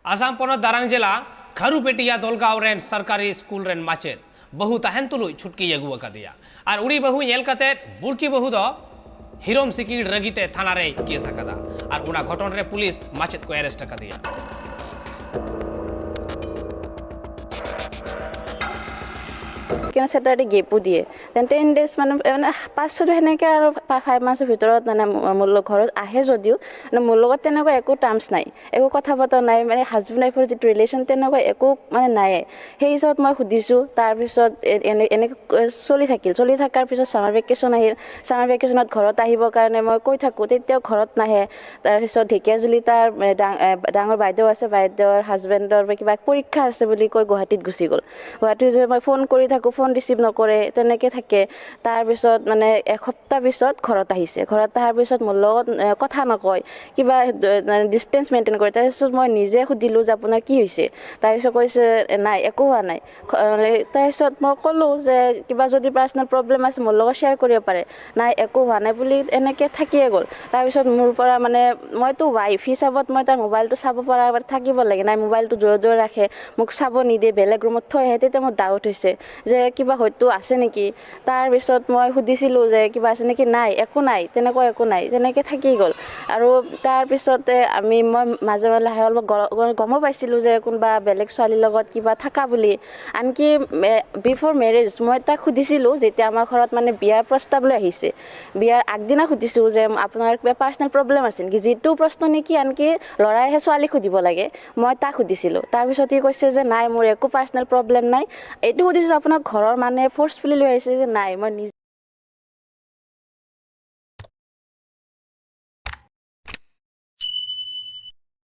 आसाम पनत दारांग जिला खारुपेटिया दोलगांव रेन सरकारी school rain माचेद बहु ताहेन तुलुई छुटकी अगु अकादिया और उड़ी बहु नेल कते बुड़की बहु दो हिरोम सिकिड़ रगीते थाना रे केस अकादा और उना घटन रे पुलिस माचेद को अरेस्ट अकादिया। কিন্তু চেটাৰডে গেপো দিয়ে, then 10 days মানে মানে 5 6 সেনেকৈ আৰু 5 মান্থছৰ ভিতৰত মানে মোৰ লগত ঘৰত আহে যদিও মানে মোৰ লগত তেনেকুৱা একো টাৰ্মছ নাই, একো কথা বতৰা নাই, মানে হাজবেণ্ড ৱাইফৰ যিটো ৰিলেশ্যন তেনেকুৱা একো মানে নাই। সেই হিচাপত মই সুধিছোঁ। তাৰপিছত এনেকৈ চলি থাকিল। চলি থকাৰ পিছত ছামাৰ ভেকেশ্যন আহিল। ছামাৰ ভেকেশ্যনত ঘৰত আহিবৰ কাৰণে মই কৈ থাকোঁ, তেতিয়াও ঘৰত নাহে। তাৰপিছত ঢেকীয়াজুলি তাৰ ডাঙৰ বাইদেউ আছে, বাইদেউৰ হাজবেণ্ডৰ কিবা পৰীক্ষা আছে বুলি কৈ গুৱাহাটীত গুচি গ'ল। গুৱাহাটীত গৈ মই ফোন কৰি থাকোঁ, ফোন ৰিচিভ নকৰে, তেনেকৈ থাকে। তাৰপিছত মানে এসপ্তাহ পিছত ঘৰত আহিছে। ঘৰত অহাৰ পিছত মোৰ লগত কথা নকয়, কিবা ডিষ্টেঞ্চ মেইনটেইন কৰে। তাৰপিছত মই নিজে সুধিলোঁ যে আপোনাৰ কি হৈছে? তাৰপিছত কৈছে নাই, একো হোৱা নাই। তাৰপিছত মই ক'লোঁ যে কিবা যদি পাৰ্চনেল প্ৰব্লেম আছে, মোৰ লগত শ্বেয়াৰ কৰিব পাৰে। নাই, একো হোৱা নাই বুলি এনেকৈ থাকিয়ে গ'ল। তাৰপিছত মোৰ পৰা মানে মইতো ৱাইফ হিচাপত মই তাৰ মোবাইলটো চাব পৰা থাকিব লাগে, নাই, মোবাইলটো দূৰে দূৰে ৰাখে, মোক চাব নিদিয়ে, বেলেগ ৰুমত থৈ আহে। তেতিয়া মোৰ ডাউট হৈছে যে কিবা হয়তো আছে নেকি। তাৰপিছত মই সুধিছিলোঁ যে কিবা আছে নেকি? নাই, একো নাই, তেনেকুৱা একো নাই, তেনেকৈ থাকি গ'ল। আৰু তাৰপিছতে মই মাজে মাজে লাহে অলপ গমো পাইছিলোঁ যে কোনোবা বেলেগ ছোৱালীৰ লগত কিবা থকা বুলি। আনকি বিফ'ৰ মেৰেজ মই তাক সুধিছিলোঁ, যেতিয়া আমাৰ ঘৰত মানে বিয়াৰ প্ৰস্তাৱ লৈ আহিছে, বিয়াৰ আগদিনা সুধিছোঁ যে আপোনাৰ কিবা পাৰ্চনেল প্ৰব্লেম আছে নেকি? যিটো প্ৰশ্ন নেকি আনকি ল'ৰাইহে ছোৱালীক সুধিব লাগে, মই তাক সুধিছিলোঁ। তাৰপিছত সি কৈছে যে নাই, মোৰ একো পাৰ্চনেল প্ৰব্লেম নাই। এইটো সুধিছোঁ, আপোনাক ঘৰৰ মানুহে ফ'ৰ্চফুলি লৈ আহিছে যে নাই, মই নিজে